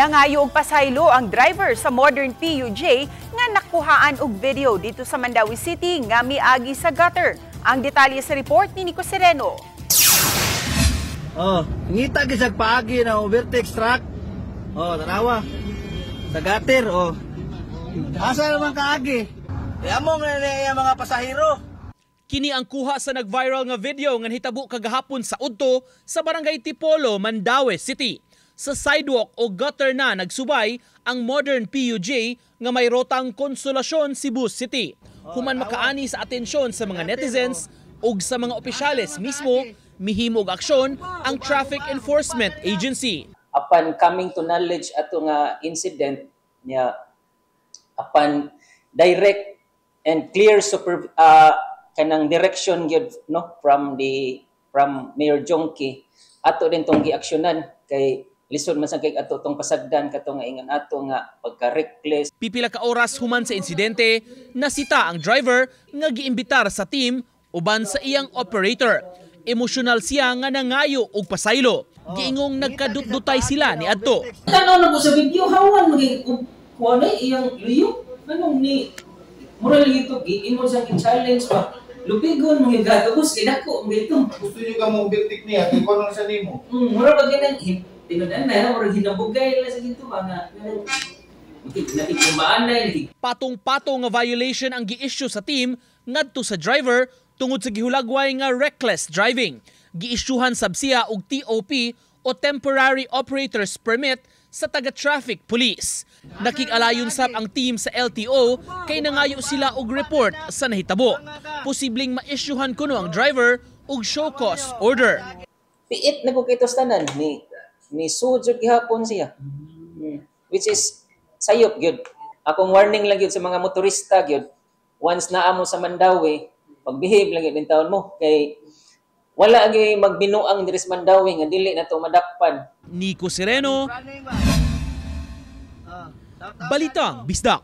Nangayo og pasaylo ang driver sa modern PUJ nga nakuhaan og video dito sa Mandaue City nga miagi sa gutter. Ang detalye sa report ni Nico Sereno. Oh, ngita gyud paagi na overtake truck. Oh, tanawa. Sa gutter, oh. Asa naman kaagi? E among na mga pasahero. Kini ang kuha sa nag-viral nga video nga nahitabo kagahapon sa udto sa Barangay Tipolo, Mandaue City. Sa sidewalk o gutter na nagsubay ang modern PUJ nga may rotang Consolacion, Cebu City. Human makaani sa atensyon sa mga netizens ug sa mga opisyales mismo, mihimo og aksyon ang Traffic Enforcement Agency. Upon coming to knowledge ato nga incident niya, upon direct and clear super kanang direction gyud, no, from Mayor Jonkie, ato din tong giaksyonan kay lisod man sa kay ato tong pasagdan kato nga ingon ato nga pagka reckless. Pipila ka oras human sa insidente, nasita ang driver nga giimbitar sa team uban sa iyang operator. Emosyonal siya nga nangayo og pasaylo. Giingong nagkadutdutay sila ni adto. Tanaw na ko sa video, hawan maging kuan na iyang luyo. Anong ni mura lagi to giingon sa challenge pa. Lupigon mga gagabos kay dako mga ito. Gusto niyo ka mo overtake niya, kay kuno sa nimo. Mura ba ginang tinud na mura hinabugay lang sa ginto ba nga nakikumbaan na. Patong-patong nga violation ang gi-issue sa team ngadto sa driver tungod sa gihulagway nga reckless driving. Gi-issuehan sab siya og TOP o Temporary Operator's Permit sa taga-traffic police. Nakig-alayon sab ang team sa LTO kay nangayo sila og report sa nahitabo. Posibleng ma-issuehan kuno ang driver og show cause order. Piit na ko kay tanan ni ni sud jud gihapon siya. Which is sayop gyud. Akong warning lang gyud sa mga motorista gyud. Once naa mo sa Mandaue, pagbehave lang gyud taon mo kay wala gyud magbinuang diri sa Mandaue nga dili na to madakpan. Nico Sereno, Balitang Bisdak.